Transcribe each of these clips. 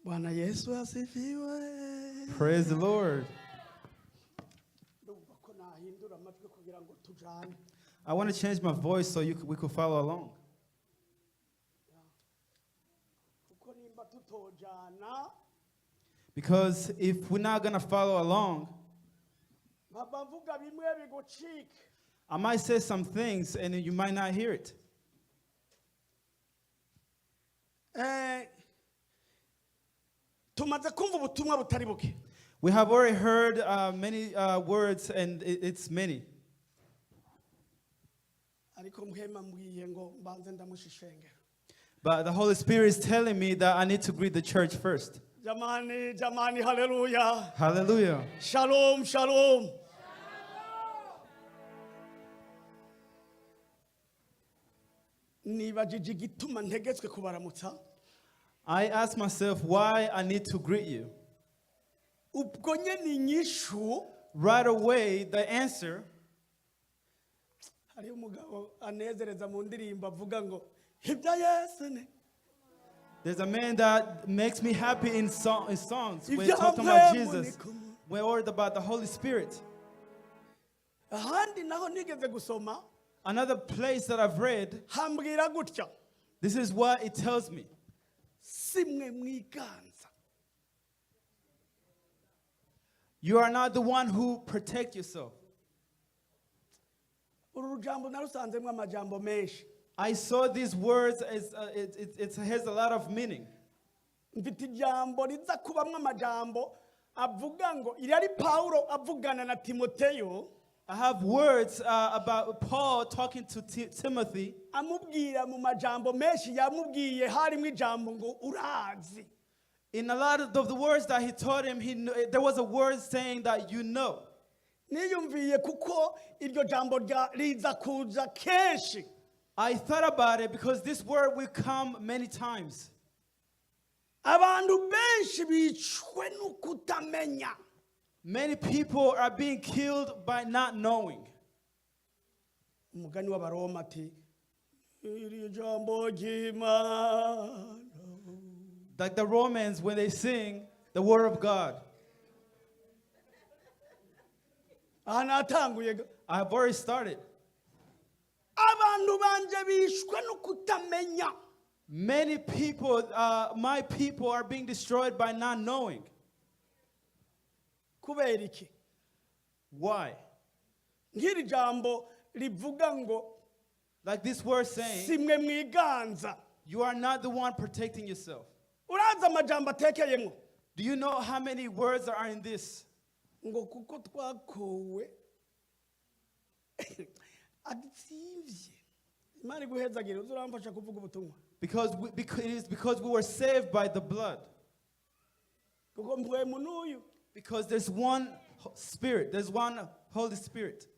Bwana Yesu asifiwe. Praise the Lord. Ndumva ko nahindura amajwi kugira ngo tujane. I want to change my voice so we could follow along. Kuko nimba tutojana, Because if we're not going to follow along, mpava mvuga bimwe bigucike. I might say some things and you might not hear it. Eh, tumaze kumva ubutumwa butari buke. We have already heard many words, and it's many. Ariko Mpwemu ambwiye ngo mbanze ndamutse ishengero. But the Holy Spirit is telling me that I need to greet the church first. Jamani, jamani, haleluya. Hallelujah. Shalom, shalom. Nibajije igituma ntegetswe kubaramutsa. I ask myself why I need to greet you. Ubwo nyene inyishu. Right away, the answer. Hariho umugabo anezereza mu ndirimbo avuga ngo ibya Yesu ni There's a man that makes me happy in songs when Ibya talking about Mpwemu Jesus, ni kumwe. when worried about the Holy Spirit. Ahandi naho nigeze gusoma, Another place that I've read, hambwira gutya: this is what it tells me. Si mwe mwiganza. You are not the one who protect yourself. Uru rujambo narusanzemo amajambo menshi. I saw these words as it has a lot of meaning. Mfite ijambo riza kubamwo amajambo avuga ngo iri ari Pawulo avugana na Timoteyo. I have words about Paul talking to Timothy. Amubwira mu majambo menshi yamubwiye harimo ijambo ngo urazi. In a lot of the words that he taught him, there was a word saying that you know. Niyumviye kuko iryo jambo riza kuza kenshi. I thought about it because this word will come many times. Abantu benshi bicwe no kutamenya. Many people are being killed by not knowing. Umugani w'Abaroma ati iri jambo ry'Imana. Like the Romans when they sing the word of God. Aha natanguye ga. I have already started. Abantu banje bishwe no kutamenya. Many people, my people are being destroyed by not knowing. Kubera iki? Why? Nk'iri jambo rivuga ngo Like this word saying, si mwe mwiganza. You are not the one protecting yourself. Urazi amajambo atekeyemo? Do you know how many words are in this? Ngo kuko twakowe atsivye Imana iguhezagire uze uramfasha kuvuga ubutumwa. Because it is because we were saved by the blood. Kuko Mpwemu n'uyu. Because there's one Spirit, there's one Holy Spirit.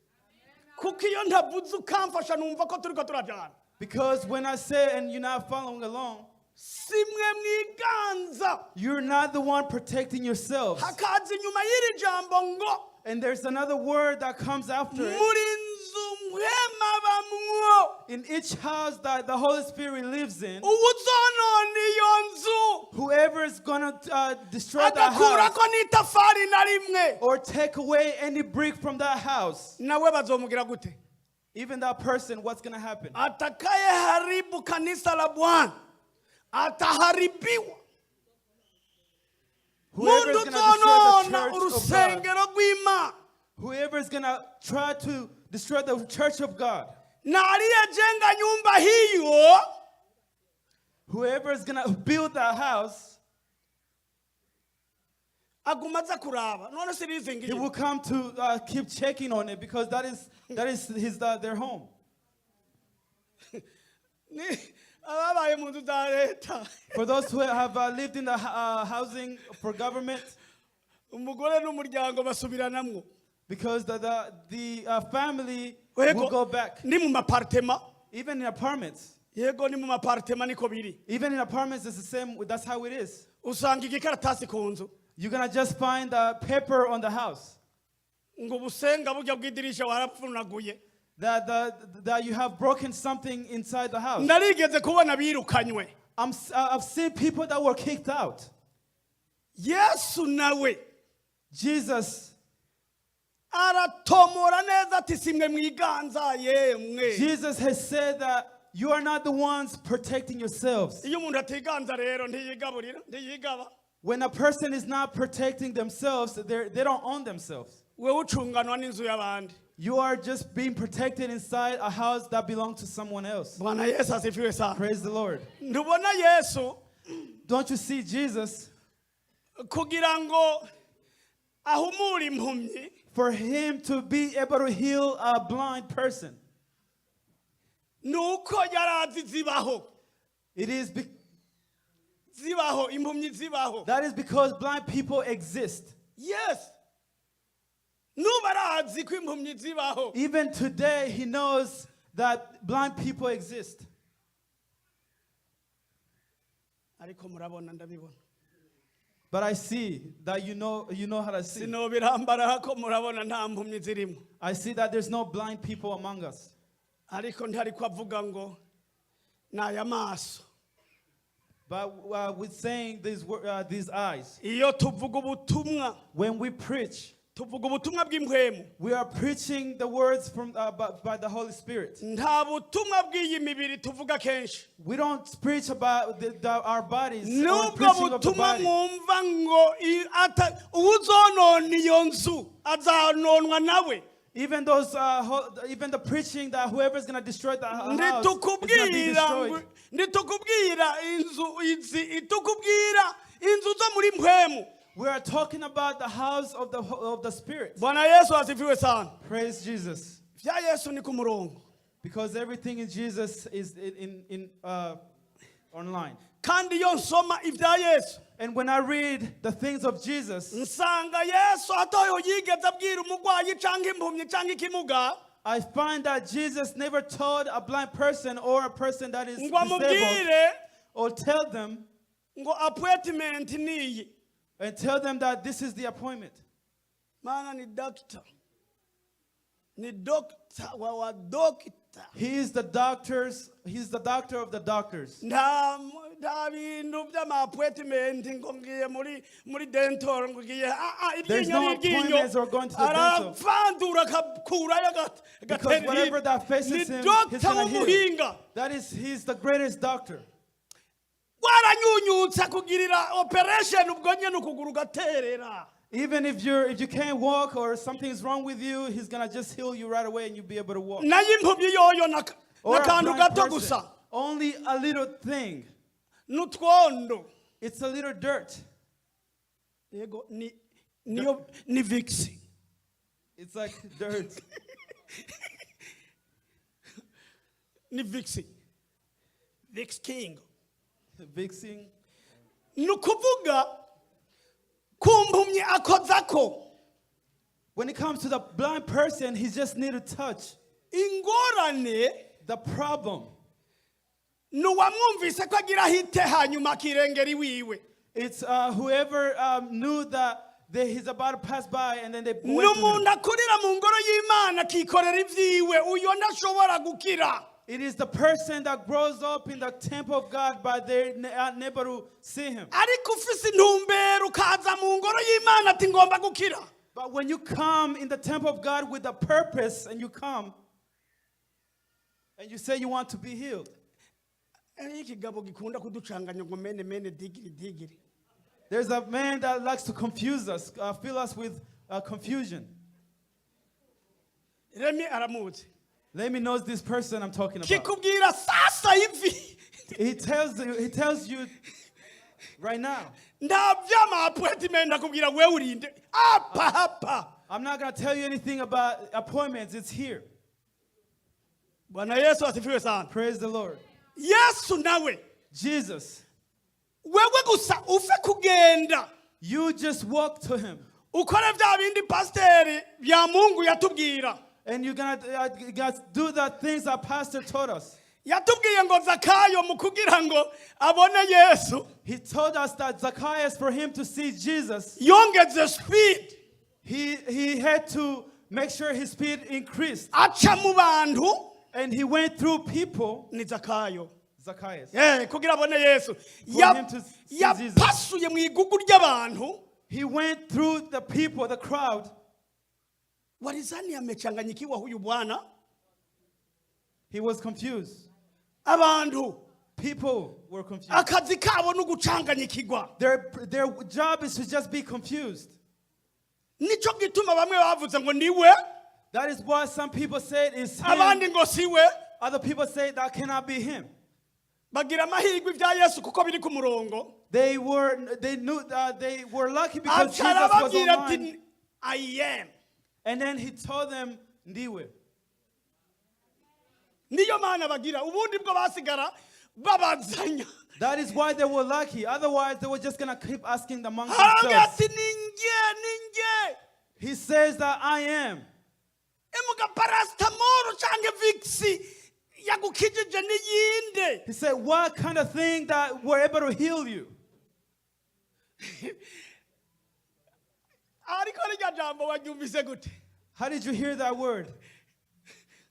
Kuko iyo ntavuze ukamfasha numva ko turiko turajana. Because when I say and you're not following along, Si mwe mwiganza. You're not the one protecting yourselves. Hakaza inyuma y'iri jambo ngo And there's another word that comes after it. Muri nzu Mpwemu abamwo. In each house that the Holy Spirit lives in, Uwuzonona iyo nzu, whoever is going to destroy that house agakurako n'itafari na rimwe, or take away any brick from that house, nawe bazomugira gute? Even that person, what's going to happen? Atakaye haribu kanisa la Bwana ataharibiwa. Whoever Muntu is going to destroy the uzonona church of God, urusengero rw'Imana, whoever is going to try to destroy the church of God, na aliyejenga nyumba hiyo, whoever is going to build that house, aguma aza kuraba none sirizingiye. He will come to keep checking on it because that is his their home. Ni ababaye mu nzu za leta, For those who have lived in the housing for government, umugore n'umuryango basubiranamwo. Because the family will go back, Ni mu ma appartements. Even in apartments. Yego, ni mu ma appartements niko biri. Even in apartments, it's the same. That's how it is. Usanga igikaratasi ku nzu You're gonna just find a paper on the house ngo ubusenga burya bw'idirisha warapfunaguye. that you have broken something inside the house. Narigeze kubona birukanywe. I've seen people that were kicked out. Yesu nawe Jesus, aratomora neza ati simwe mwiganza yemwe. Jesus has said that you are not the ones protecting yourselves. Iyo umuntu atiganza rero ntiyigaburira ntiyigaba. When a person is not protecting themselves, they don't own themselves. Wewe ucunganwa n'inzu y'abandi. You are just being protected inside a house that belongs to someone else. Bwana Yesu asifiwe sana. Praise the Lord. Ntubona Yesu Don't you see Jesus? Kugira ngo ahumure impumyi For him to be able to heal a blind person, ni uko yari azi zibaho. it is Zibaho impumyi zibaho. That is because blind people exist. Yes, nubu arazi ko impumyi zibaho. Even today, he knows that blind people exist. Ariko murabona ndabibona. But I see that you know how to see. Sinobirambara ko murabona nta mpumyi zirimo. I see that there's no blind people among us. Ariko ntariko avuga ngo ni aya maso. But with saying these eyes, Iyo tuvuga ubutumwa when we preach, tuvuga ubutumwa bw'impwemu. We are preaching the words by the Holy Spirit. Nta butumwa bw'iyi mibiri tuvuga kenshi. We don't preach about our bodies or Nubwo preaching of the butumwa body. Mwumva ngo uwuzonona iyo nzu azanonwa nawe. Even the preaching that whoever's gonna destroy the house is gonna be Ntitukubwira destroyed. Ntitukubwira inzu izi itukubwira inzu zo muri mpwemu. We are talking about the house of the Spirit. Bwana Yesu asifiwe sana. Praise Jesus, Vya Yesu ni ku murongo. Because everything in Jesus is in online. Kandi iyo nsoma ibya Yesu And when I read the things of Jesus, nsanga Yesu ataho yigeze abwira umurwayi cyangwa impumyi cyangwa ikimuga I find that Jesus never told a blind person or a person that is ngo disabled amubwire or tell them ngo appointment niyi. And tell them that this is the appointment. Mana ni doctor ni doctor wa doctor. He is the doctors, he's the doctor of the doctors. Nta bintu by'ama appointment ngo ngiye muri dental ngo ngiye There's iryinyo no n'iryinyo appointments or going to the dental. arapfandura akakurayo Because whatever that faces ni him, he's doctor gonna heal. W'umuhinga. That is, he's the greatest doctor. Waranyunyutse kugirira operation ubwo nyene ukuguru ugaterera. Even if you can't walk or something's wrong with you, he's gonna just heal you right away and you'll be able to walk. Nayo impumyi yoyo Or a n'akantu blind gato person, gusa. only a little thing. N'utwondo. It's a little dirt. Yego ni niyo ni Vicks. It's like dirt. Ni Vicks, Vicks King. Vixing. Ni ukuvuga ku mpumyi akozako. When it comes to the blind person, he just need a touch. Ingorane The problem, ni uwamwumvise ko agira ahite hanyuma akirengera iwiwe. It's whoever knew that he's about to pass by and then they Ni went to him. umuntu akurira mu ngoro y'Imana akikorera ibyiwe uyo ntashobora gukira. It is the person that grows up in the temple of God, but they're unable to see him. Ariko ufise intumbero ukaza mu ngoro y'Imana ati ngomba gukira. But when you come in the temple of God with a purpose and you come and you say you want to be healed, Hariho ikigabo gikunda kuducanganya ngo mene mene digiri digiri. There's a man that likes to confuse us, fill us with confusion. Remi aramuzi. Let me know this person I'm talking about. Kikubwira sasa hivi. He tells you right now. Nta vy'ama appointment akubwira wewe urinde apa hapa. I'm not going to tell you anything about appointments. It's here. Bwana Yesu asifiwe sana. Praise the Lord. Yesu nawe Jesus, wewe gusa ufe kugenda you just walk to him. Ukore vya bindi pasiteri bya Mungu yatubwira. And you're going to do the things that pastor taught us. Yatubwiye ngo Zakayo mu kugira ngo abone Yesu He told us that Zacchaeus, for him to see Jesus, yongeze speed. he had to make sure his speed increased. Aca mu bantu. And he went through people. Ni Zakayo. Zacchaeus. Kugira abone Yesu. For him to see Jesus. Yapasuye mu igugu ry'abantu. He went through the people, the crowd. Walizani amechanganyikiwa huyu bwana. He was confused. Abantu People were confused. Akazi kabo ni ugucanganyikirwa. Their job is to just be confused. Nicyo gituma bamwe bavuze ngo niwe. That is why some people said it's him. Abandi ngo siwe. Other people say that cannot be him. Bagira amahirwe ibya Yesu kuko biri ku murongo. They were lucky because Aca Jesus was arababwira ati, online. "I am." And then he told them, "Ndiwe." Niyo mana bagira ubundi bwo basigara babazanya. That is why they were lucky. Otherwise, they were just gonna keep asking among Arababwira themselves. ati, "Ninjye, ninjye." He says that I am. Emuga paracetamol canke Vicks yagukijije n'iyinde. He said, "What kind of thing that were able to heal you?" Ariko rirya jambo waryumvise gute? How did you hear that word?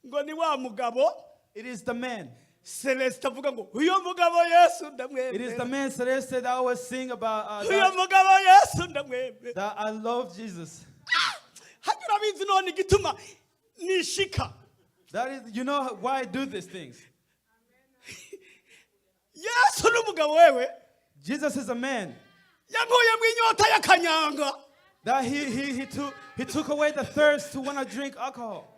Ngo ni wa mugabo. It is the man. Celeste avuga ngo uyo mugabo Yesu It is the ndamwemera. man Celeste that I always sing about Uyo that, mugabo Yesu ndamwemera. that I love Jesus. Hajya urabizi none igituma nishika. That is, you know why I do these things. Yesu n'umugabo wewe. Jesus is a man Yankuyemo inyota y'akanyanga. that he took away the thirst to want to drink alcohol.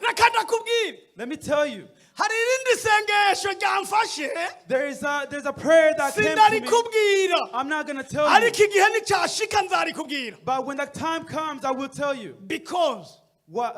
Reka ndakubwire. Let me tell you, Hari irindi sengesho ryamfashe. there's a prayer that came to me. Sindarikubwira. I'm not gonna tell you, Ariko igihe nicyashika nzarikubwira. but when the time comes, I will tell you. Because What?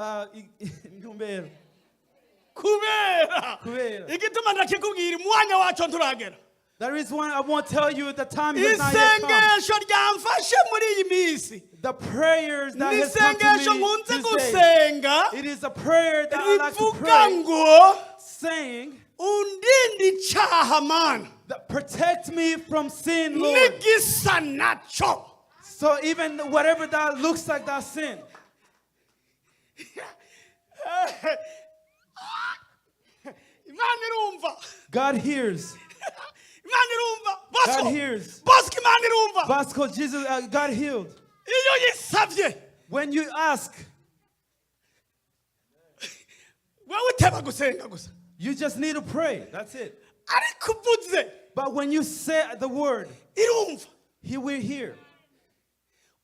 Kubera Kubera. Igituma ndakikubwira umwanya wacu nturagera. There is one I won't tell you. The time has not yet come. Isengesho ryamfashe muri iyi minsi The prayers that ni has come to isengesho me nkunze these days, gusenga it is a prayer that I like to rivuga pray, ngo saying undinde icyaha mana that protect me from sin, Lord. n'igisa nacyo. So even whatever that looks like that sin. Imana irumva. God hears. Imana irumva. Bosco, God hears. Bosco, Imana irumva. Bosco, Jesus, God healed. Iyo yisabye When you ask, wowe uteba gusenga gusa. you just need to pray. That's it. Ariko uvuze But when you say the word, irumva. he will hear.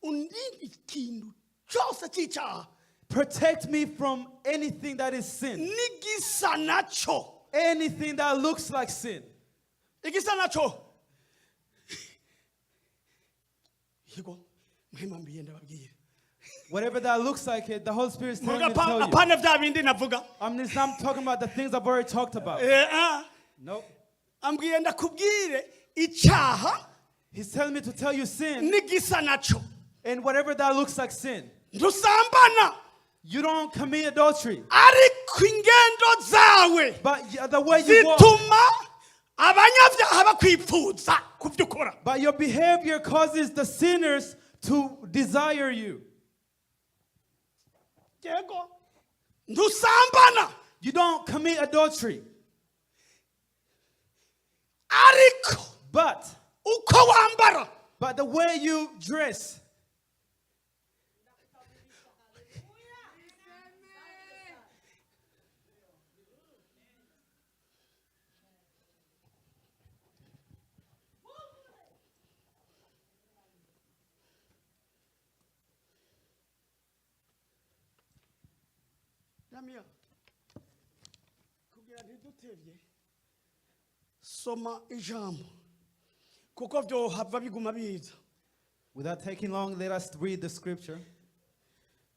Undinde ikintu cyose cy'icyaha Protect me from anything that is sin. n'igisa nacyo. Anything that looks like sin. Igisa nacyo. Yego mwemambiye ndababwira. Whatever that looks like it, the Holy Spirit is telling Muga me to tell you. apana bya bindi navuga. I'm just not talking about the things I've already talked about. Ah. No. Ambwiye ndakubwire icyaha He's telling me to tell you sin n'igisa nacyo. and whatever that looks like sin. Ntusambana You don't commit adultery, ariko ingendo zawe but the way you walk, zituma abanyabyaha bakwipfuza ku byo ukora. but your behavior causes the sinners to desire you. Yego ntusambana You don't commit adultery, ariko but uko wambara but the way you dress, Ramya, kugira ntidutevye soma ijambo kuko vyohava biguma biza. Without taking long, let us read the scripture.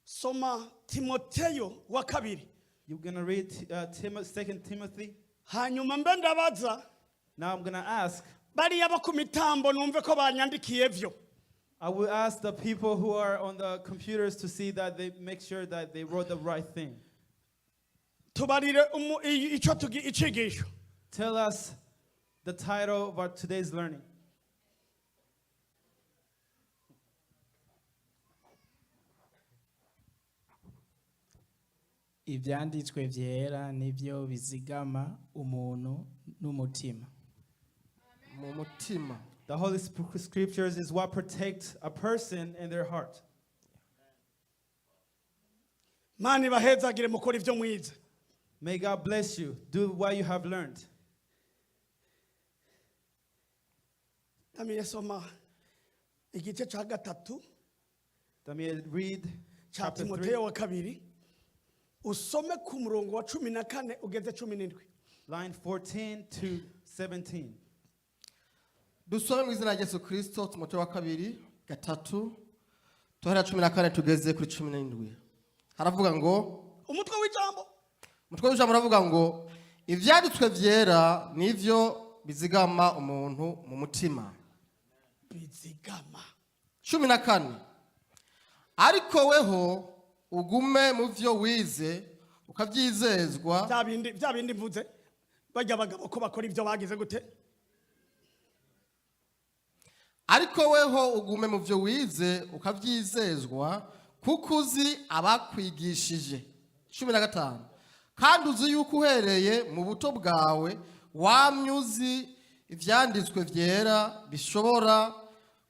Soma Timoteyo wa kabiri. You're gonna read 2 Timothy. Hanyuma mbe ndabaza Now I'm gonna ask. bariya bo ku mitambo numve ko banyandikiye vyo. I will ask the people who are on the computers to see that they make sure that they wrote the right thing. Tubarire ico icigisho. Tell us the title of our today's learning. Ibyanditswe byera nibyo bizigama umuntu n'umutima. Mu mutima. The Holy Scriptures is what protects a person and their heart. Mana ibahezagire mukora ibyo mwize. May God bless you. Do what you have learned. Damiye soma igice cya gatatu Let me read cya chapter 3, Timoteyo wa kabiri usome ku murongo wa 14 ugeze 17. Line 14 to 17. Dusome mu izina rya Yesu Kirisito. Timoteyo wa kabiri gatatu tuhera 14 tugeze kuri 17. Haravuga ngo Umutwe w'ijambo. Umutwe w'ijambo uravuga ngo ibyanditswe byera nivyo bizigama umuntu mu mutima. Bizigama. 14. Ariko weho ugume mu vyo wize ukabyizezwa. Bya bindi mvuze bajya abagabo ko bakora ibyo bagize gute. Ariko weho ugume mu byo wize ukabyizezwa kuko uzi abakwigishije. 15. Kandi uzi yuko uhereye mu buto bwawe wamye uzi ibyanditswe byera bishobora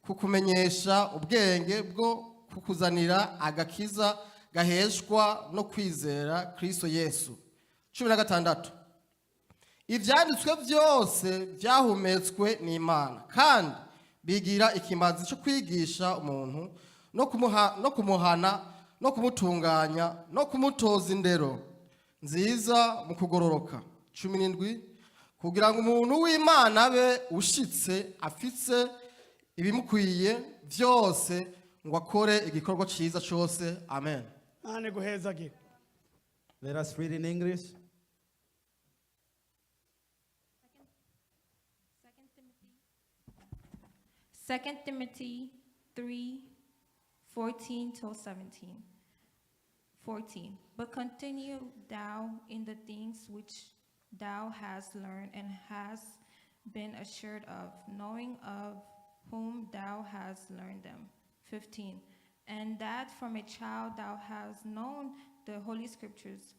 kukumenyesha ubwenge bwo kukuzanira agakiza gaheshwa no kwizera Kristo Yesu. 16. Ibyanditswe byose byahumetswe n'Imana kandi bigira ikimazi cyo kwigisha umuntu no kumuhana no kumutunganya no kumutoza indero nziza mu kugororoka. 17. Kugira ngo umuntu w'Imana abe ushitse afise ibimukwiye byose ngo akore igikorwa cyiza cyose. Amen. Mane guhezagire. Let us read in English. Second Timothy 3 14 till 17. 14. But continue thou in the things which thou hast learned and hast been assured of, knowing of whom thou hast learned them. 15. And that from a child thou hast known the holy scriptures,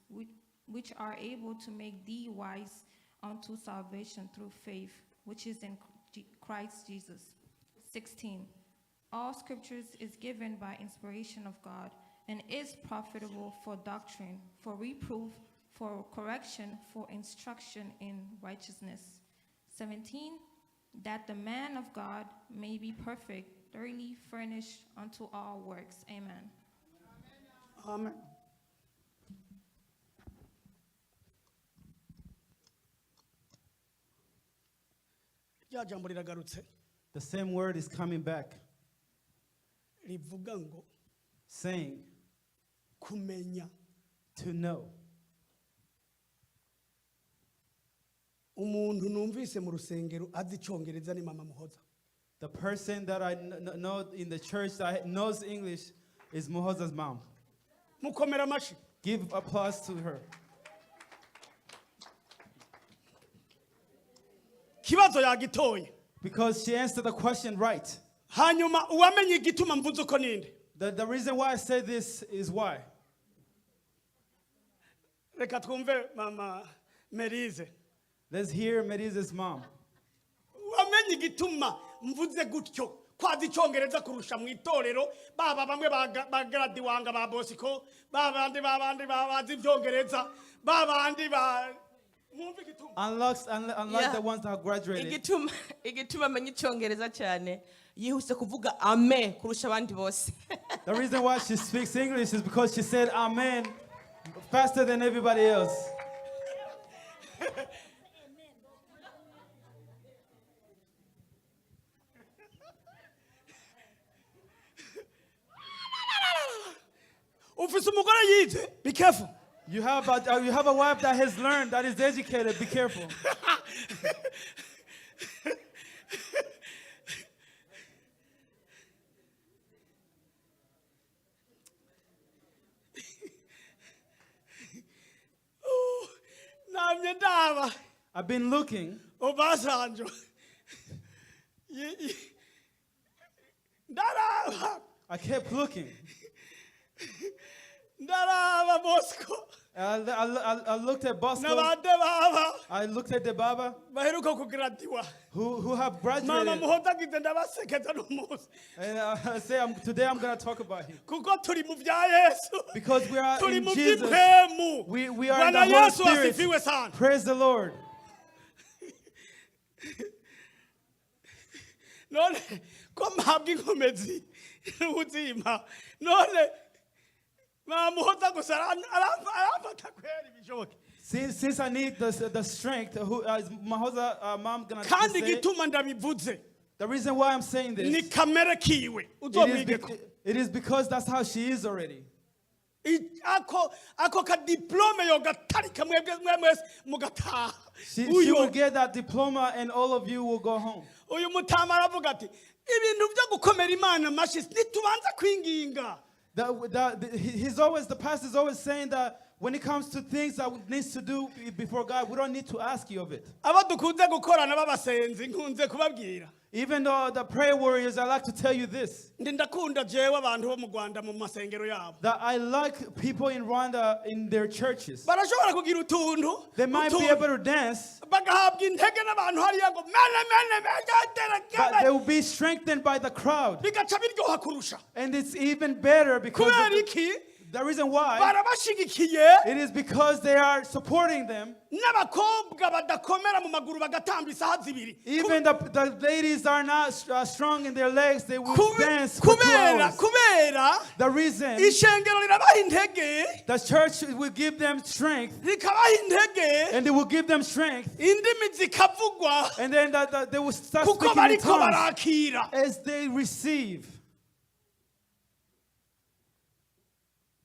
which are able to make thee wise unto salvation through faith, which is in Christ Jesus. 16. All scriptures is given by inspiration of God and is profitable for doctrine, for reproof, for correction, for instruction in righteousness. 17. That the man of God may be perfect, thoroughly furnished unto all works. Amen. Amen. Rya jambo riragarutse. The same word is coming back, Rivuga ngo saying kumenya. To know. Umuntu numvise mu rusengero azi icyongereza ni mama Muhoza. The person that I know in the church that knows English is Muhoza's mom. Mukomera amashyi. Give applause to her. Kibazo yagitoye. Because she answered the question right. Hanyuma uwamenye igituma mvuze uko ninde? The reason why I say this is why. Reka twumve mama Merize. Let's hear Merize's mom. Wamenye igituma mvuze gutyo ko azi icyongereza kurusha mu itorero baba bamwe ba garadiwanga ba Bosiko babandi babandi bazi ibyongereza babandi ba mwumve igituma. Unlike the ones that have graduated. Igituma amenya icyongereza cyane yihuse kuvuga amen kurusha abandi bose. The reason why she speaks English is because she said amen faster than everybody else. Ufise umugore yize, be careful. You have a wife that has learned, that is educated. Be careful. Namye ndaba. I've been looking. Obasanjo ndaraba. I kept looking. Ndaraba Bosco I looked at Bosco. n'abande baba I looked at the Baba baheruka kugradiwa. who have Mama graduated. muhozagize ndabasekeza n'umunsi And I say, today I'm going to talk about him. Kuko turi mu bya Yesu. Because we are Turi in mu Jesus. by'impwemu. We are in Bwana the Holy Yesu asifiwe Spirit. sana. Praise the Lord. None ko mpabwa inkomezi n'ubuzima none bamuhoza gusa aramfata kwera ibishoboke. Since I need the strength, who is Mahoza mom gonna Kandi say? igituma ndabivuze The reason why I'm saying ni this, kamere kiwe it is, uzomwigeko. it is because that's how she is already. Ako kadiplome yogatarika mwebwe mwe mwese mugataha. She will Uyo get that diploma and all of you will go home. Uyu mutama aravuga ati ibintu byo gukomera Imana amashyi ntitubanza kwinginga. The pastor is always saying that when it comes to things that we needs to do before God, we don't need to ask you of it. Abo dukunze gukorana b'abasenzi nkunze kubabwira. Even though the prayer warriors, I like to tell you this, Ndi ndakunda jewe abantu bo mu Rwanda mu masengero yabo. That I like people in Rwanda in their churches. Barashobora kugira utuntu They might be utuntu, able to dance, bagahabwa intege n'abantu hariya ngo mene mene mene but they will be strengthened by the crowd. Bigaca biryoha kurusha. And it's even better because Kubera iki? the reason why Barabashigikiye. It is because they are supporting them. N'abakobwa badakomera mu maguru bagatamba isaha 2. Even the ladies are not strong in their legs, they will dance for 2 Kubera hours. Kubera The reason ishengero rirabaha intege, the church will give them strength, rikabaha intege, and they will give them strength, indimi zikavugwa and then they will start kuko speaking in bariko tongues barakira. As they receive.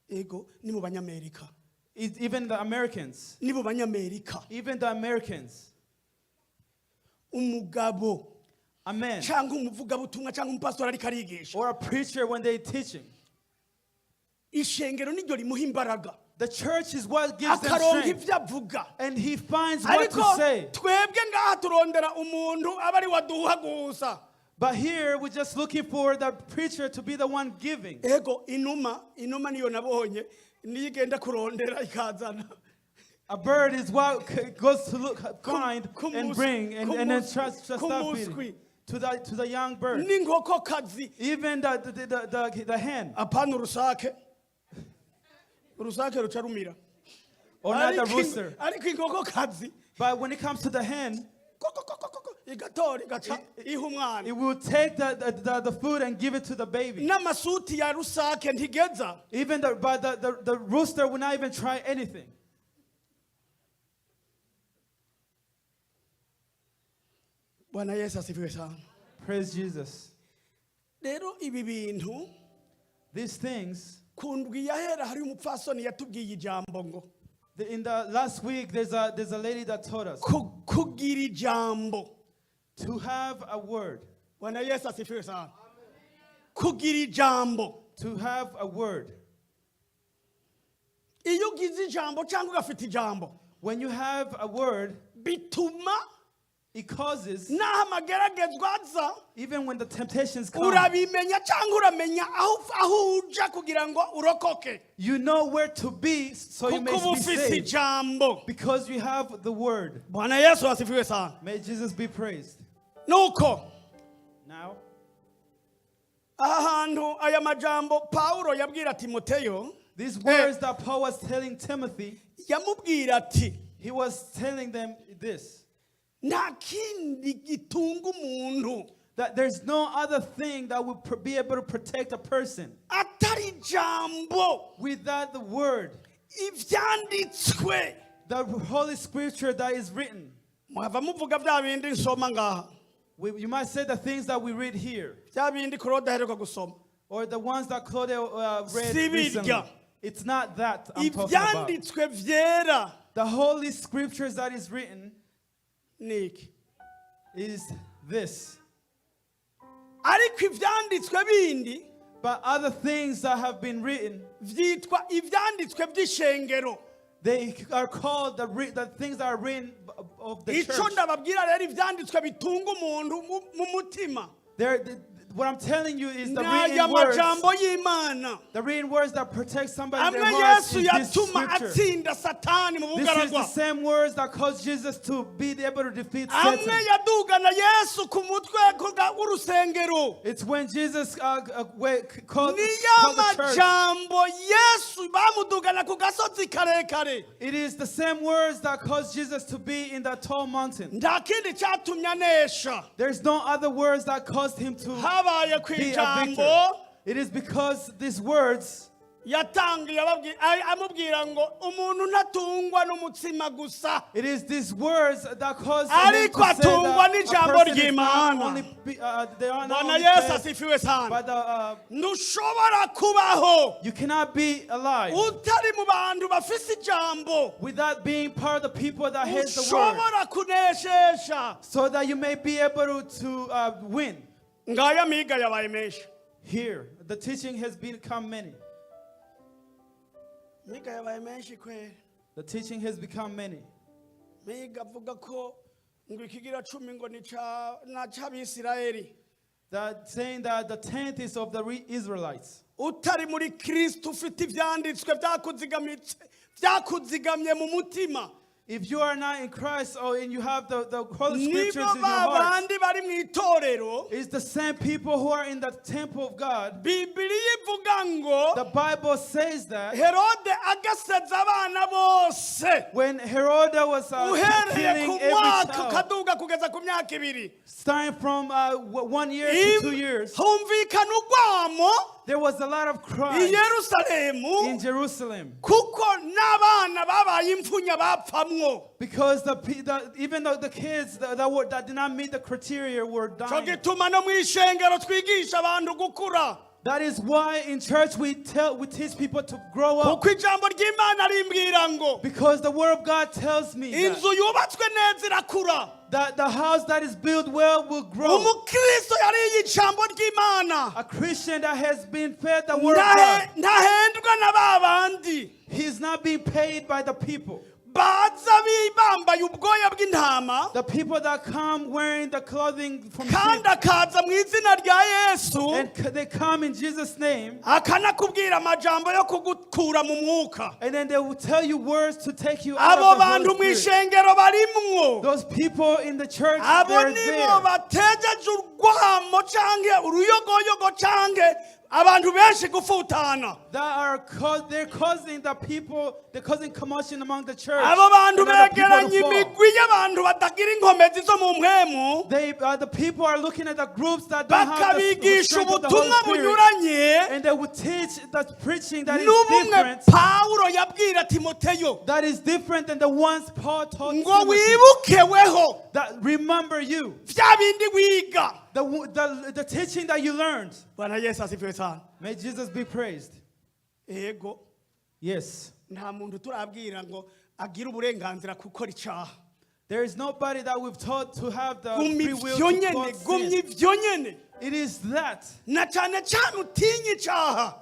Ego ni mu banyamerika. Even the Americans. Ni mu banyamerika. Even the Americans. Umugabo A man cyangwa umuvugabutumwa cyangwa umupasitori ariko arigisha, or a preacher when they're teaching. Ishengero niryo rimuha imbaraga. The church is what gives them Akaronka strength. ibyo avuga. And he finds what to Ariko say. Twebwe ngaha turondera umuntu aba ari waduha gusa. But here we're just looking for the preacher to be the one giving. Ego inuma inuma niyo nabonye niyo igenda kurondera ikazana. A bird is what goes to look, find, and bring, and then try stop feeding Kumuswi. to the young bird. N'inkokokazi. Even the hen, Apana urusake urusake ruca rumira. Or not the Ariko rooster. Ariko inkokokazi But when it comes to the hen, ko- ko- ko- ko- ko- ko, igatora igaca iha umwana. It will take the food and give it to the baby. N'amasuti ya rusake ntigeza. Even the rooster will not even try anything. Bwana Yesu asifiwe sana. Praise Jesus. Rero ibi bintu These things, ku ndwi yahera hari umupfasoni yatubwiye ijambo ngo in the last week, there's a lady that taught us kugira ijambo. To have a word. Bwana Yesu asifiwe sana. Kugira ijambo. To have a word. Iyo ugize ijambo cyangwa ugafite ijambo, When you have a word, bituma it causes, n'aho amageragezwa aza, even when the temptations come, urabimenya cyangwa uramenya aho uja kugira ngo urokoke. You know where to be so you may Kuko uba be ufise saved. ijambo. Because you have the word. Bwana Yesu asifiwe sana. May Jesus be praised. Nuko Now, aha hantu aya majambo Pawulo yabwira Timoteyo, these words that Paul was telling Timothy, yamubwira ati he was telling them this, nta kindi gitunga umuntu that there's no other thing that will be able to protect a person atari ijambo without the word, ivyanditswe. The Holy Scripture that is written. Mwava muvuga bya bindi nsoma ngaha. You might say the things that we read here, Bya bindi Claude aheruka gusoma. Or the ones that Claude read Si birya. recently. It's not that I'm talking about. Ivyanditswe vyera The Holy Scriptures that is written ni iki? Is this. Ariko ivyanditswe bindi But other things that have been written, vyitwa ivyanditswe vy'ishengero. They are called the things that are written of the Ico church. ndababwira rero ivyanditswe bitunga umuntu mu mutima. What I'm telling you is the N'aya written words. majambo y'Imana The written words that protect somebody in their amwe hearts Yesu is this yatuma scripture. atsinda Satani mu This is the bugaragwa, same words that caused Jesus to be able to defeat amwe Satan. yadugana Yesu ku mutwe w'urusengero. It's when Jesus called, Ni ya called the church. majambo Yesu bamudugana ku gasozi karekare. It is the same words that caused Jesus to be in that tall mountain. Nta kindi cyatumye anesha. There's no other words that caused him to Habaye ku be a victor. ijambo It is because these words yatangiye amubwira ngo umuntu ntatungwa n'umutsima gusa, It is these words that cause him ariko to say atungwa that a n'ijambo person is not ry'Imana. only they are not Bwana only Yesu fed asifiwe sana. by the, Ntushobora kubaho you cannot be alive utari mu bantu bafise ijambo without being part of the people that has the word, ushobora kuneshesha. so that you may be able to win. Ngaya amiga yabaye menshi. Here, the teaching has become many. Miga yabaye menshi kweri. The teaching has become many. Miga avuga ko ngo ikigira cumi ngo ni na c'Abisirayeli. That saying that the tenth is of the Israelites. Utari muri Kristo ufite ivyanditswe byakuzigamye mu mutima, If you are not in Christ or and you have the Holy Scriptures nibo in your heart, babandi bari mu itorero. it's the same people who are in the temple of God. Bibiliya ivuga ngo The Bible says that Herode agaseza abana bose when Herod was uhereye killing ku every mwaka child, ukaduga kugeza ku myaka 2, starting from 1 year to 2 years, humvikana urwamo there was a lot of i cries in Yerusalemu, Jerusalem kuko n'abana babaye imfunya bapfamwo. because even though the kids that did not meet the criteria were Cyo dying. gituma no mu ishengero twigisha abantu gukura, That is why in church we teach people to grow up, kuko ijambo ry'Imana rimbwira ngo because the word of God tells me that, inzu yubatswe neza irakura. that the house that is built well will grow. Umukristo yariye ijambo ry'Imana A Christian that has been fed the word of God, ntahendwa na ba bandi he's not being paid by the people. baza bambaye ubwoya bw'intama, The people that come wearing the clothing from kandi sheep, akaza mu izina rya Yesu, and they come in Jesus' name, akanakubwira amajambo yo kugukura mu mwuka. and then they will tell you words to take you out Abo of the bantu Holy mu Spirit. ishengero barimwo, Those people in the church, abo they're nibo there. batejeje urwamo canke uruyogoyogo canke abantu benshi gufutana. That are they're causing the people, they're causing commotion among the church Abo bantu and other people begeranya to fall. imigwi y'abantu batagira inkomezi zo mu mpwemu, The people are looking at the groups that don't have the bakabigisha strength of the Holy ubutumwa Spirit, bunyuranye and they will teach the preaching that is n'ubumwe different, Pawulo yabwira Timoteyo that is different than the ones Paul taught ngo Timothy. wibukeweho That remember you, bya bindi wiga. the teaching that you learned. Bwana Yesu asifiwe sana. May Jesus be praised. Ego. Yes. Nta muntu turabwira ngo agire uburenganzira gukora icyaha. There is nobody that we've taught to have the Gumya free will ivyo to nyene, cause gumya sin. ivyo nyene, It is that na cyane cyane utinye icyaha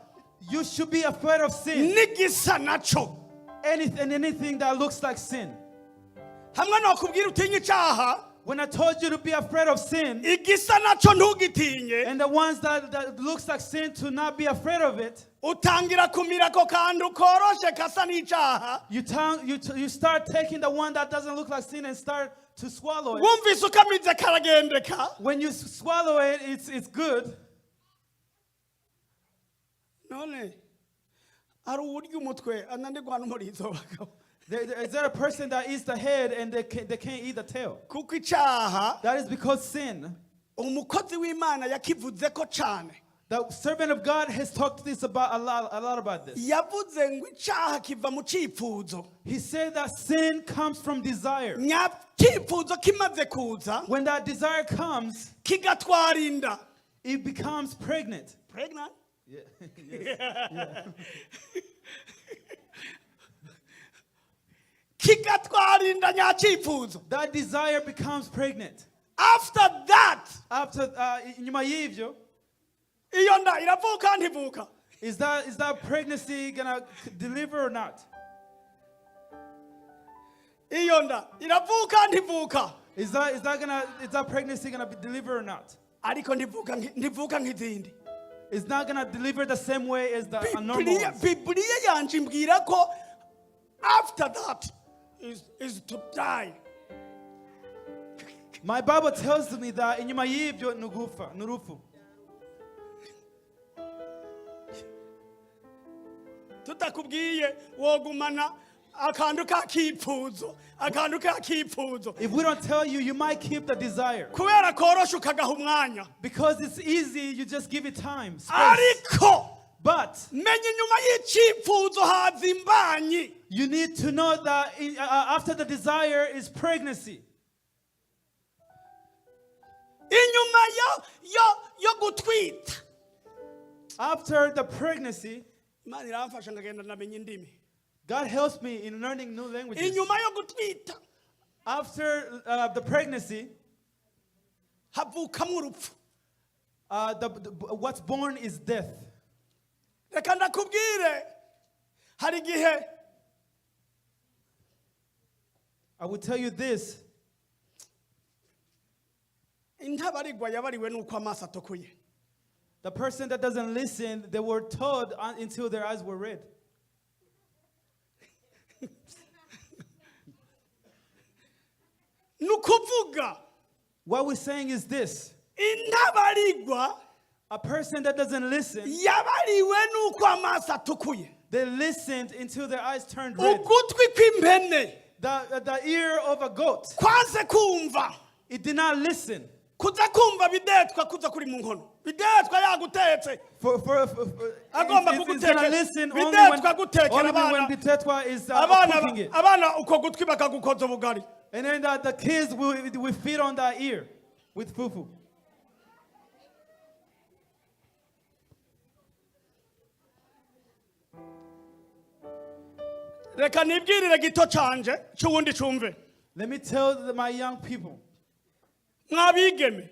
you should be afraid of sin, n'igisa naco. anything that looks like sin. Hamwe nokubwira utinye icyaha, When I told you to be afraid of sin, igisa naco ntugitinye, and the ones that looks like sin to not be afraid of it, utangira kumira ako kantu koroshe kasa n'icyaha. you start taking the one that doesn't look like sin and start to swallow it. Wumvise ukamize karagendeka. When you swallow it, it's good. None hari uburyo umutwe ananirwa n'umurizo bagabo. Is there a person that eats the head and they can't eat the tail? Kuko icyaha That is because sin. umukozi w'Imana yakivuze ko cyane. The servant of God has talked this about a lot about this. Yavuze ngo icyaha kiva mu cyifuzo. He said that sin comes from desire. Nya cyifuzo kimaze kuza, When that desire comes, kigatwara inda. it becomes pregnant. Pregnant. Yeah. Kigatwara inda nyacyifuzo. That desire becomes pregnant. After that, After nyuma y'ivyo, iyo nda iravuka ntivuka? is that pregnancy gonna deliver or not? Iyo nda iravuka ntivuka? Is that pregnancy gonna be delivered or not? Ariko ndivuka nki- ndivuka nk'izindi. It's not gonna deliver the same way as the a normal Bibiliya ones. Bibiliya yanje imbwira ko after that is to die. My Bible tells me that inyuma y'ibyo ni ugufa, ni urupfu. Tutakubwiye wogumana akantu k'akipfuzo akantu k'akipfuzo If we don't tell you, you might keep the desire. Kubera korosha ukagaha umwanya. Because it's easy, you just give it time, space. Ariko But menya inyuma y'icipfuzo haza imbanyi. You need to know that after the desire is pregnancy. Inyuma yo yo yo gutwita. After the pregnancy, Imana iramfasha ngagenda ndamenya indimi. God helps me in learning new languages. Inyuma yo gutwita After the pregnancy, havukamwo urupfu. What's born is death. Reka ndakubwire hari igihe I will tell you this. Intabarigwa yabariwe nuko amaso atukuye. The person that doesn't listen, they were told until their eyes were red. Ni ukuvuga What we're saying is this: intabarigwa a person that doesn't listen, yabariwe nuko amaso atukuye. They listened until their eyes turned red. Ugutwi kw'impene The ear of a goat, kwanze kumva. It did not listen. Kuza kumva bidetwa kuza kuri mu nkono bidetwa yagutetse. For Agomba it's gonna kugutekera. listen only when, Bidetwa gutekera only when abana. Bitetwa is Abana cooking it. Abana uko gutwi bakagukoza ubugari. And then the kids will feed on that ear with fufu. Reka nibwirire gito canje cy'uwundi cumve. Let me tell my young people, Mwabigeme,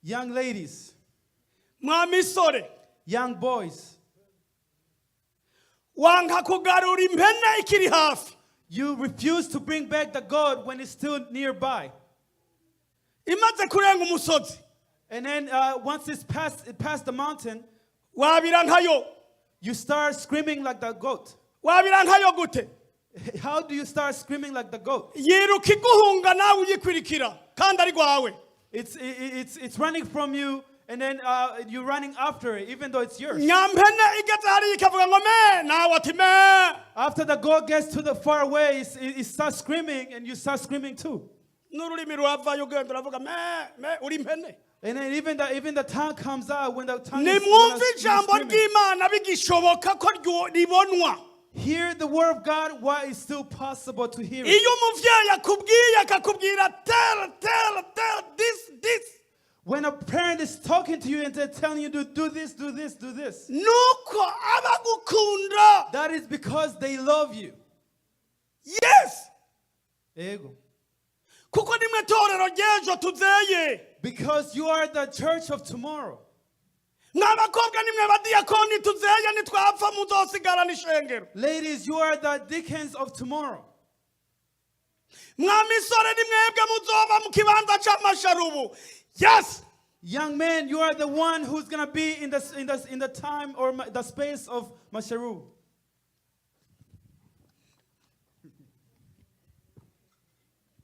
young ladies, mwamisore, young boys, wanka kugarura impene ikiri hafi. You refuse to bring back the goat when it's still nearby. Imaze kurenga umusozi And then once it passed the mountain, wabira nkayo. You start screaming like the goat. Wabira nkayo gute? How do you start screaming like the goat? Yiruka iguhunga nawe uyikurikira kandi ari rwawe. It's running from you, and then you're running after it, even though it's yours. Nyampene igeze hariya ikavuga ngo me nawe ati me. After the goat gets to the far away, it starts screaming, and you start screaming too. N'ururimi ruravayo ugenda uravuga me me uri impene. And then even the tongue comes out when the tongue is, when Nimwumve it's ijambo screaming. Ry'imana bigishoboka ko ryo- ribonwa. Hear the word of God while it's still possible to hear it. Iyo umuvyeyi akubwiye akakubwira tell tell tell this this, When a parent is talking to you and they're telling you to do this, do this, do this, nuko abagukunda. That is because they love you. Yes. Ego. Kuko nimwe torero ry'ejo tuzeye. Because you are the church of tomorrow. Mw'abakobwa nimwe badiyakoni tuzeye nitwapfa muzosigarana ishengero. Ladies, you are the deacons of tomorrow. Mwa misore ni mwebwe muzoba mu kibanza c'amasharubu. Yes. Young men, you are the one who's going to be in the time or the space of Masharu.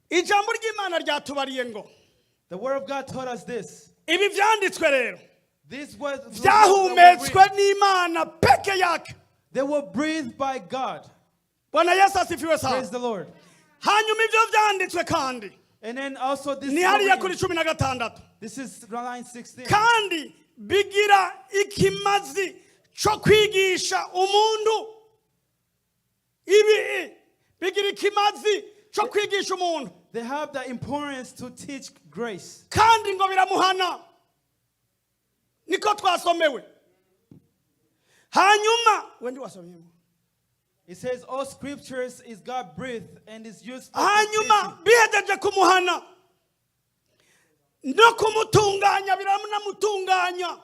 Ijambo ry'imana ryatubariye ngo The word of God taught us this. Ibi vyanditswe rero This was vyahumetswe n'imana peke yake. They were breathed by God. Bwana Yesu asifiwe sana. Praise the Lord. Hanyuma ivyo vyanditswe kandi And then also this ni hariya kuri 16. This is line 16. Kandi bigira ikimazi cyo kwigisha umuntu ibi bigira ikimazi cyo kwigisha umuntu. They have the importance to teach grace. Kandi ngo biramuhana niko twasomewe hanyuma wendi wasomyemo. It says all scriptures is God breathed and is used for Hanyuma teaching. Bihejeje kumuhana no kumutunganya biranamutunganya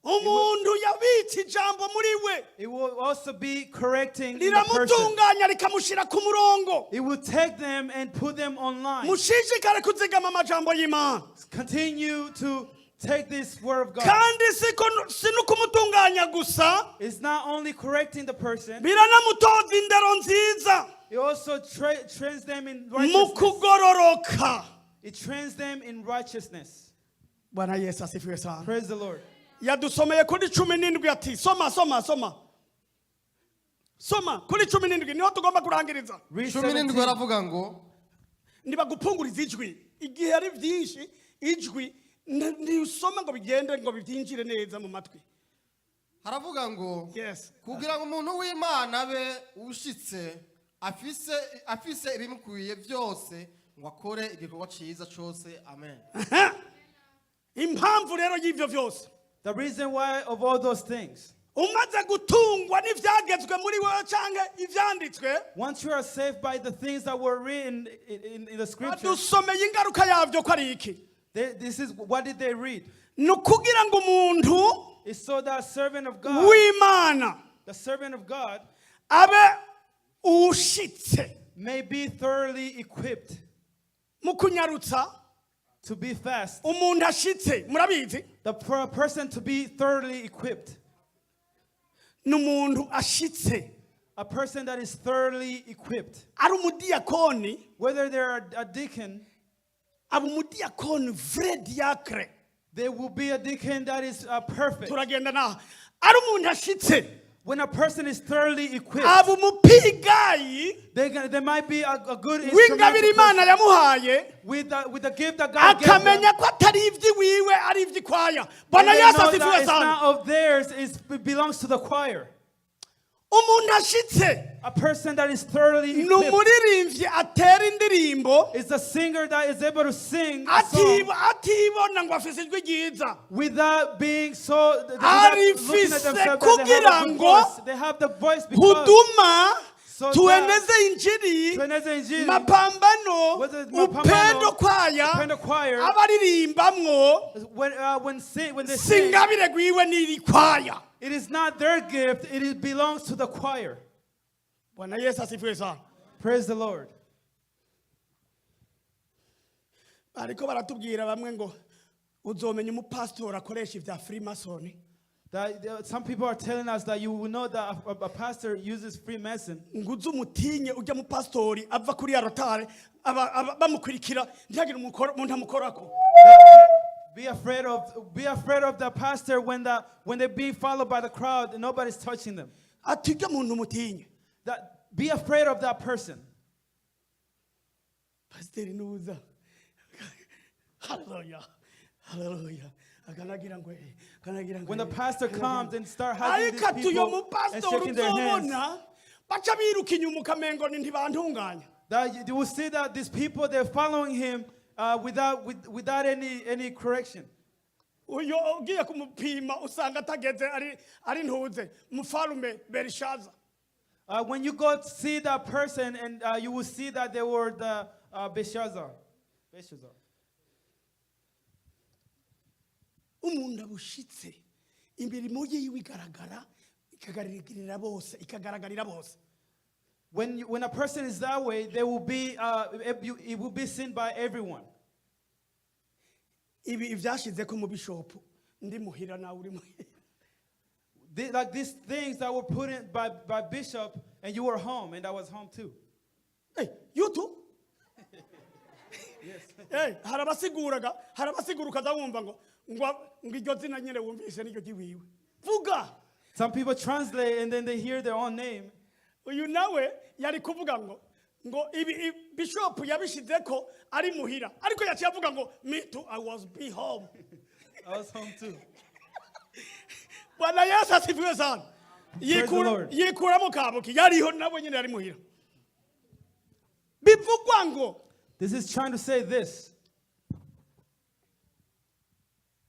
umuntu yabitse ijambo muri we. It will also be correcting in the person. Riramutunganya rikamushyira ku murongo. It will take them and put them online. Mushishikare kuzigama amajambo y'imana. Continue to take this word of God. Kandi siko si no kumutunganya gusa, It's not only correcting the person, biranamutoza indero nziza it also trains them in mu righteousness. Kugororoka. It trains them in righteousness. Bwana Yesu asifiwe sana. Praise the Lord. Yadusomeye kuri 17 ati soma, soma, soma, soma kuri 17 niho tugomba kurangiriza. Read 17 17. Aravuga ngo Ntibagupunguriza ijwi igihe ari byinshi, ijwi ntisoma ngo bigende ngo byinjire neza mu matwi. Haravuga ngo Yes. kugira ngo umuntu w'Imana abe ushitse afise ibimukwiye byose ngo akore igikorwa cyiza cyose. Amen. Impamvu rero y'ibyo byose, The reason why of all those things. Umaze gutungwa n'ibyagezwe muri wowe cyangwa ibyanditswe, Once you are saved by the things that were written in the scriptures, dusomeye ingaruka yabyo ko ari iki? This is what did they read? Ni ukugira ngo umuntu It's so that servant of God, w'Imana the servant of God, abe ushitse. May be thoroughly equipped Mu kunyarutsa, to be fast. Umuntu ashitse murabizi, The person to be thoroughly equipped. Ni umuntu ashitse. A person that is thoroughly equipped. Ari umudiyakoni, Whether they are a deacon, aba umudiyakoni vrai diacre. they will be a deacon that is perfect. Turagenda naha ari umuntu ashitse, When a person is thoroughly equipped, aba umupigayi they might be a good w'ingabire instrumental Imana person yamuhaye, with the gift that God gave them. akamenya ko atari iby'iwiwe, ari iby'ikwaya. Bwana And they Yesu know asifiwe that it's sana. not of theirs, it belongs to the choir. Umuntu ashitse A person that is thoroughly ni equipped umuririmbyi atera indirimbo is a singer that is able to sing a song atibona ngo afise ijwi ryiza. without being so without looking at Arifise themselves that they kugira have a good ngo voice. They have the voice because huduma So tueneze injiri, tueneze injili, mapambano, whether it's Mapambano, Upendo kwaya, Upendo choir, abaririmbamwo when they si sing, ingabire rwiwe n'iri kwaya. It is not their gift, it belongs to the choir. Bwana Yesu asifiwe sana. Praise the Lord. Bariko baratubwira bamwe ngo uzomenya umupasitori akoresha ibya Freemason That some people are telling us that you will know that a pastor uses Freemason. Ngo uze umutinye ujya mupasitori ava kuri ya rotare bamukurikira ntihagire umuntu amukorako. Be afraid of the pastor when they're being followed by the crowd and nobody's touching them. Ati ujya muntu umutinye. That be afraid of that person. Pasiteri nuza, haleluya, haleluya, akanagira ngo akanagira ngo When the pastor comes and start hugging these ariko ati uyo people and mupasitori shaking their hands, uzobona baca biruka inyuma ukamengo ni ntibantunganya. That you will see that these people, they're following him without any correction. Uyo ugiye kumupima usanga atageze ari ntuze mufarume Berishaza. When you go see that person, and you will see that they were the Belshazzar. Belshazzar. Umuntu abushitse imirimo yiwe igaragara ikagaragarira bose, ikagaragarira bose. When a person is that way, it will be seen by everyone. Ibi ibyashize ko mu bishopu ndi muhira nawe uri muhira. Like these things that were put in by Bishop, and you were home, and I was home too. Hey, you too? Hey, hari abasiguraga, hari abasigura ukaza wumva ngo iryo zina nyine wumvise niryo ry'iwiwe vuga. Some people translate and then they hear their own name. Uyu nawe yari kuvuga ngo ibi bishop yabishize ko ari muhira ariko yaciye avuga ngo me too, I was be home. I was home too. Bwana Yesu asifiwe sana. The Yikura Lord. yikuramo kabuki yariho nawe nyine yari muhira bivugwa ngo This is trying to say this.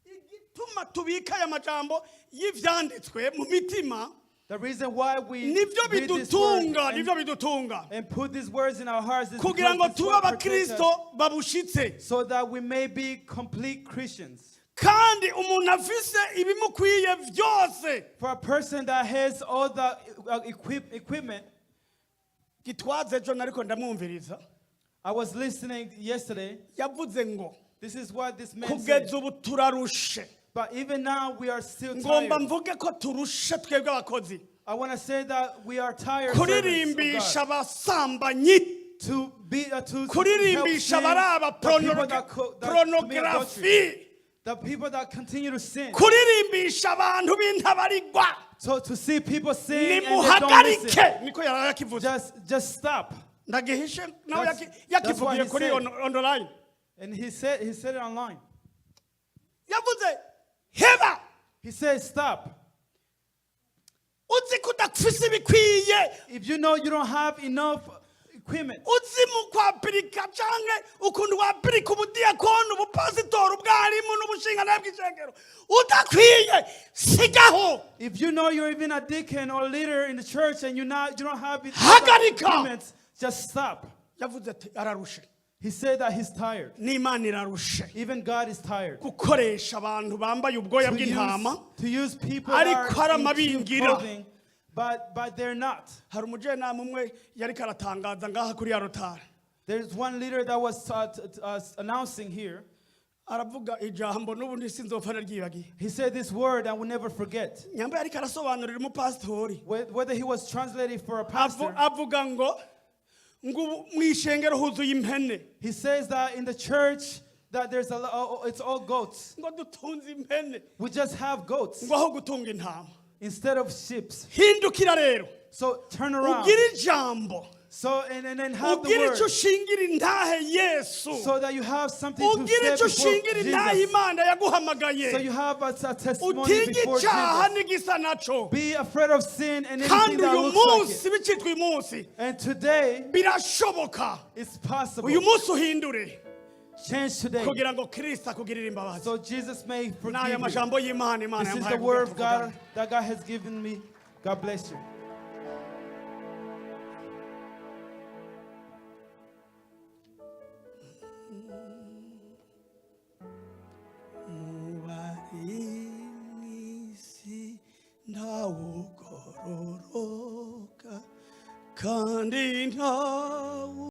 Igituma tubika aya majambo y'ivyanditswe mu mitima, The reason why we nivyo read this word bidutunga, nivyo bidutunga and put these words in our hearts is kugira ngo because this tube word protects us abakristo babushitse so that we may be complete Christians. Kandi umuntu afise ibimukwiye byose. For a person that has all the equipment, Gitwaze ejo nariko ndamwumviriza, I was listening yesterday. Yavuze ngo This is what this man said. Kugeza ubu turarushe. But even now, we are still Ngomba tired. mvuge ko turushe twebwe abakozi I want to say that we are tired servants of kuririmbisha God. Abasambanyi, To be to help kuririmbisha sin, abaraba the people that commit adultery, pornography, the people that continue to sin. Kuririmbiisha abantu b'intabarigwa. So to see people sin and they don't listen. Nimuhagarike, niko yari yakivuze. Just stop. Ndagihishe nawe. That's what Yakivugiye he kuri said. Online. And he said it online. Yavuze heba. He said, "Stop." Uzi ko udafise ibikwiye, If you know you don't have enough equipment, uzi mu kwapirika canke ukuntu wapirika ubudiyakoni, ubupasitori, ubwarimu n'ubushingantahe bw'ishengero udakwiye, sigaho. If you know you're even a deacon or leader in the church and you don't have it, Hagarika! Equipment, just stop. Yavuze ati ararushe. He said that he's tired. N'Imana irarushe Even God is tired. Gukoresha abantu bambaye ubwoya To use, bw'intama to use people that ariko are ari in cheap amabingira. Clothing, but they're not. Hari umujenama umwe yariko aratangaza ngaha kuri ya rotari. There's one leader that was announcing here. Aravuga ijambo n'ubundi sinzopfa naryibagiye. He said this word I will never forget. Nyamba yariko arasobanurira umupasitori. Whether he was translating for a pastor, Avuga ngo ubu mu ishengero huzuye impene. He says that in the church that there's a oh, it's all goats. Ngo dutunze impene. We just have goats Ngo aho gutunga intama. Instead of sheep. Hindukira rero. So turn around. Ugire ijambo. So and then have the Ugire word icyo ushingira intahe Yesu. So that you have something to Ugire say icyo before ushingira intahe Jesus. Imana yaguhamagaye. So you have a testimony Utinye before icyaha Jesus. n'igisa naco. Be afraid of sin and anything Kandi that uyu looks like munsi it. bicitwa uyu munsi And today birashoboka. it's possible. Uyu munsi uhindure Change today kugira ngo Kristo akugirire imbabazi. so Jesus may forgive N'aya you. majambo y'Imana Imana This is yampaye the word kugira of tuvugane. God that God has given me. God bless you. Mu bari mw'isi ntawugororoka kandi nta